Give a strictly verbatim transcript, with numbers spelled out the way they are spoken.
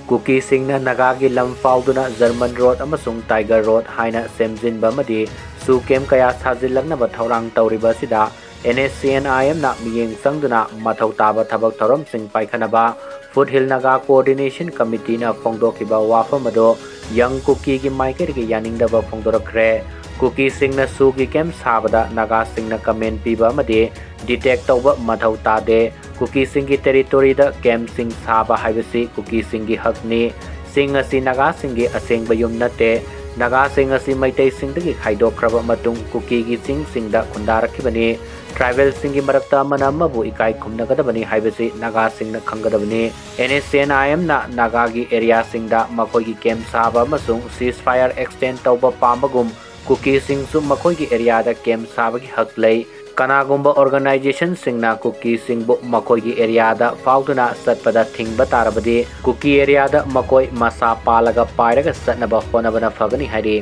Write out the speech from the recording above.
ꯀꯨꯀꯤꯁꯤꯡꯅ ꯅꯥꯒꯥꯒꯤ ꯂꯝ ꯐꯥꯎꯗꯨꯅ German road ꯑꯃꯁꯨꯡ ꯇꯥꯏꯒꯔ ꯔꯣꯗ ꯍꯥꯏꯅ ꯁꯦꯝꯖꯤꯟꯕ ꯑꯃꯗꯤ ꯁꯨ ꯀꯦꯝ ꯀꯌꯥ ꯁꯥꯖꯤꯜꯂꯛꯅꯕ ꯊꯧꯔꯥꯡ ꯇꯧꯔꯤꯕ ꯑꯁꯤꯗ ꯑꯦꯟ ꯑꯦꯁ ꯁꯤ ꯑꯦꯟ ꯑꯥꯏ ꯑꯦꯝꯅ ꯃꯤꯠꯌꯦꯡ ꯆꯪꯗꯨꯅ ꯃꯊꯧ ꯇꯥꯕ ꯊꯕꯛ ꯊꯧꯔꯝꯁꯤꯡ ꯄꯥꯏꯈꯠꯅꯕ ꯐꯨꯠ ꯍꯤꯜ ꯅꯥꯒꯥ ꯀꯣꯑꯣꯔꯗꯤꯅꯦꯁꯟ ꯀꯃꯤꯇꯤꯅ ꯐꯣꯡꯗꯣꯛꯈꯤꯕ ꯋꯥꯐꯝ ꯑꯗꯨ ꯌꯪ ꯀꯨꯀꯤꯒꯤ ꯃꯥꯏꯀꯩꯗꯒꯤ ꯌꯥꯅꯤꯡꯗꯕ ꯐꯣꯡꯗꯣꯔꯛꯈ꯭ꯔꯦ꯫ ꯀꯨꯀꯤꯁꯤꯡꯅ ꯁꯨꯒꯤ ꯀꯦꯝ ꯁꯥꯕꯗ ꯅꯥꯒꯥꯁꯤꯡꯅ ꯀꯃꯦꯟ ꯄꯤꯕ ꯑꯃꯗꯤ ꯗꯤꯇꯦꯛ ꯇꯧꯕ ꯃꯊꯧ ꯇꯥꯗꯦ꯫ ꯀꯨꯀꯤꯁꯤꯡꯒꯤ ꯇꯦꯔꯤꯇꯣꯔꯤꯗ ꯀꯦꯝꯁꯤꯡ ꯁꯥꯕ ꯍꯥꯏꯕꯁꯤ ꯀꯨꯀꯤꯁꯤꯡꯒꯤ ꯍꯛꯅꯤ꯫ ꯆꯤꯡ ꯑꯁꯤ ꯅꯥꯒꯥꯁꯤꯡꯒꯤ ꯑꯁꯦꯡꯕ ꯌꯨꯝ ꯅꯠꯇꯦ꯫ ꯅꯥꯒꯥꯁꯤꯡ ꯑꯁꯤ ꯃꯩꯇꯩꯁꯤꯡꯗꯒꯤ ꯈꯥꯏꯗꯣꯛꯈ꯭ꯔꯕ ꯃꯇꯨꯡ ꯀꯨꯀꯤꯒꯤ ꯆꯤꯡꯁꯤꯡꯗ ꯈꯨꯟꯗꯥꯔꯛꯈꯤꯕꯅꯤ꯫ ꯇ꯭ꯔꯥꯏꯕꯦꯜꯁꯤꯡꯒꯤ ꯃꯔꯛꯇ ꯑꯃꯅ ꯑꯃꯕꯨ ꯏꯀꯥꯏ ꯈꯨꯝꯅꯒꯗꯕꯅꯤ ꯍꯥꯏꯕꯁꯤ ꯅꯥꯒꯥꯁꯤꯡꯅ ꯈꯪꯒꯗꯕꯅꯤ꯫ ꯑꯦꯟ ꯑꯦꯁ ꯁꯤ ꯑꯦꯟ ꯑꯥꯏ ꯑꯦꯝꯅ ꯅꯥꯒꯥꯒꯤ ꯑꯦꯔꯤꯌꯥꯁꯤꯡꯗ ꯃꯈꯣꯏꯒꯤ ꯀꯦꯝ ꯁꯥꯕ ꯑꯃꯁꯨꯡ ꯁꯤꯖ ꯐꯥꯌꯔ ꯑꯦꯛꯁꯇꯦꯟ ꯇꯧꯕ ꯄꯥꯝꯕꯒꯨꯝ ꯀꯨꯀꯤꯁꯤꯡꯁꯨ ꯃꯈꯣꯏꯒꯤ ꯑꯦꯔꯤꯌꯥꯗ ꯀꯦꯝ ꯁꯥꯕꯒꯤ ꯍꯛ ꯂꯩ꯫ ꯀꯅꯥꯒꯨꯝꯕ ꯑꯣꯔꯒꯅꯥꯏꯖꯦꯁꯟꯁꯤꯡꯅ ꯀꯨꯀꯤꯁꯤꯡꯕꯨ ꯃꯈꯣꯏꯒꯤ ꯑꯦꯔꯤꯌꯥꯗ ꯐꯥꯎꯗꯨꯅ ꯆꯠꯄꯗ ꯊꯤꯡꯕ ꯇꯥꯔꯕꯗꯤ ꯀꯨꯀꯤ ꯑꯦꯔꯤꯌꯥꯗ ꯃꯈꯣꯏ ꯃꯁꯥ ꯄꯥꯜꯂꯒ ꯄꯥꯏꯔꯒ ꯆꯠꯅꯕ ꯍꯣꯠꯅꯕꯅ ꯐꯒꯅꯤ ꯍꯥꯏꯔꯤ꯫